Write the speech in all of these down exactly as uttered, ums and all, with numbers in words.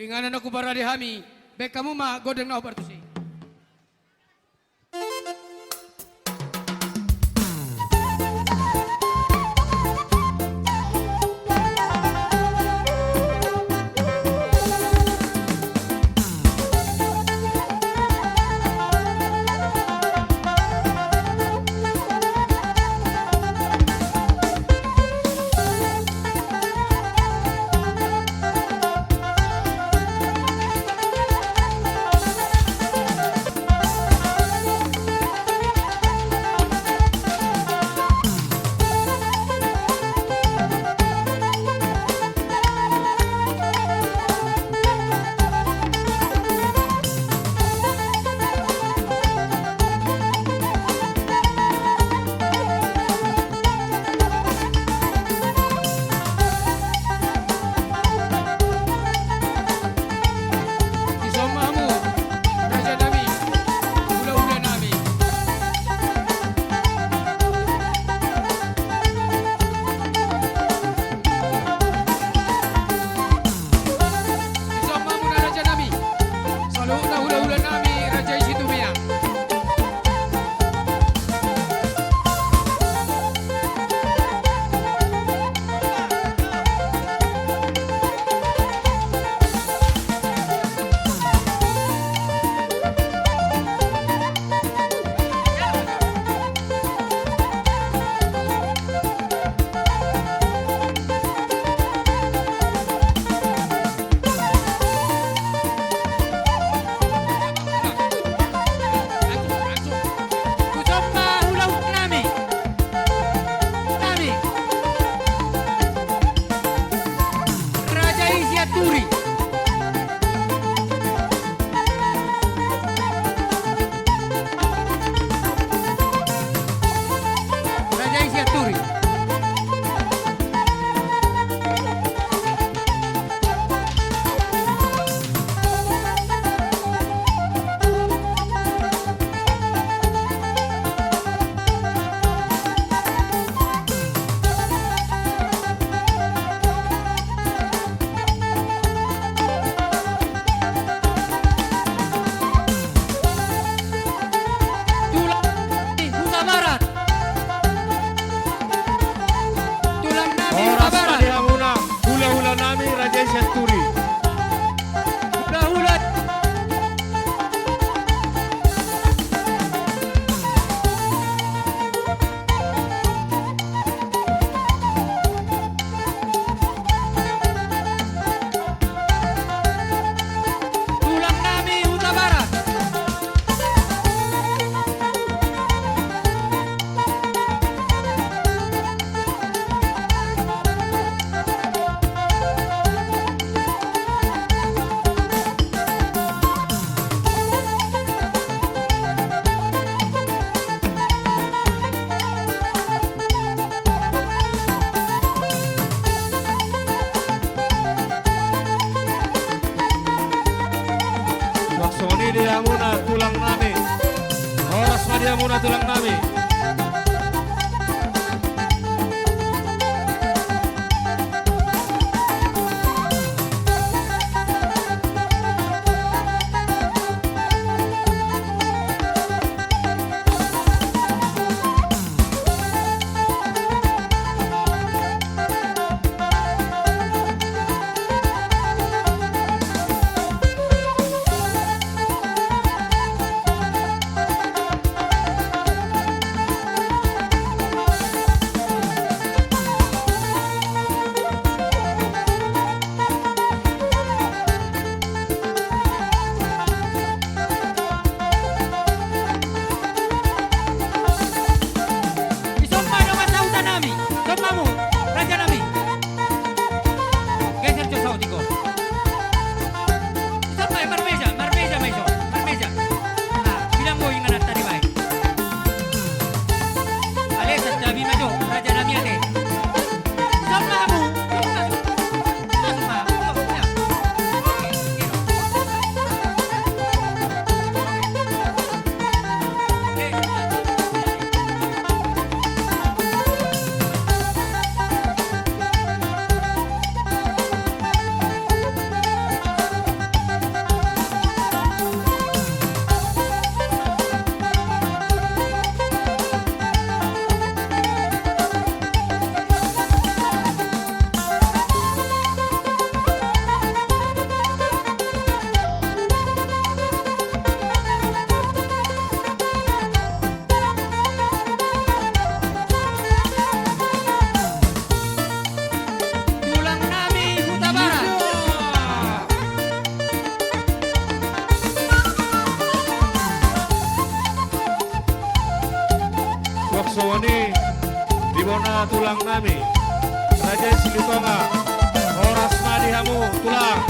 Inganan na huparade hami, baen hamu ma gondang na hombar tusi. Dison ma hamu, raja nami, hula-hula nami. Dison ma hamu na raja nami, saluhutna hula-hula nami, raja i Situmeang. Dison ma hula-hula nami. Nami. Raja i Sianturi. Raja i Sianturi. Tulang nami Hutabarat. Tulang nami Hutabarat. Horas ma di hamuna, hula-hula nami, raja i Sianturi. Hula-hula. Tulang nami Hutabarat. Songon i di hamuna tulang nami. Horas ma di hamuna tulang nami. Tulang nami, Raja i Silitonga, horas ma di hamu tulang.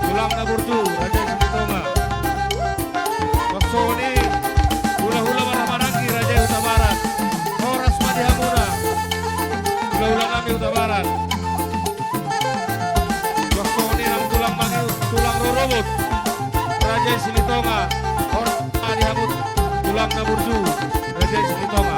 Tulang na burju, Raja i Silitonga. Songon i hulahula marhaha maranggi, Raja i Hutabarat, horas ma di hamuna hulahula nami Hutabarat. Songon i nang tulang mangi, tulang rorobot, Raja i Silitonga, horas ma di hamu tulang na burju, Raja i Silitonga.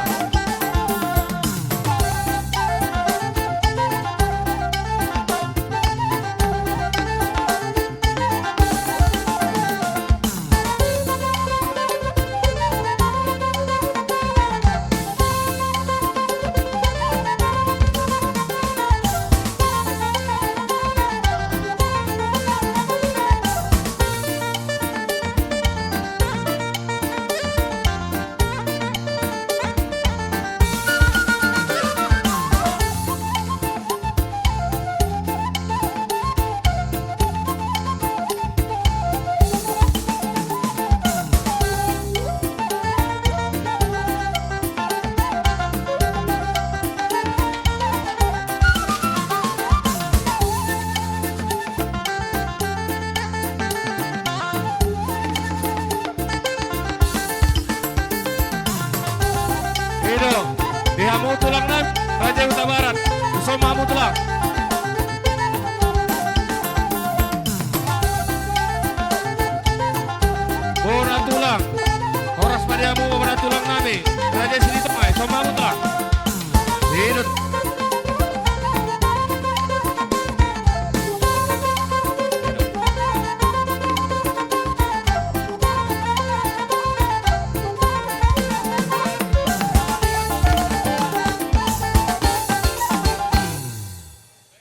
I do, di hamu tulang nami, Raja i Hutabarat, dison ma hamu tulang. Bona tulang, horas ma di hamu bona tulang nami, Raja i Silitonga, dison ma hamu tulang. I do.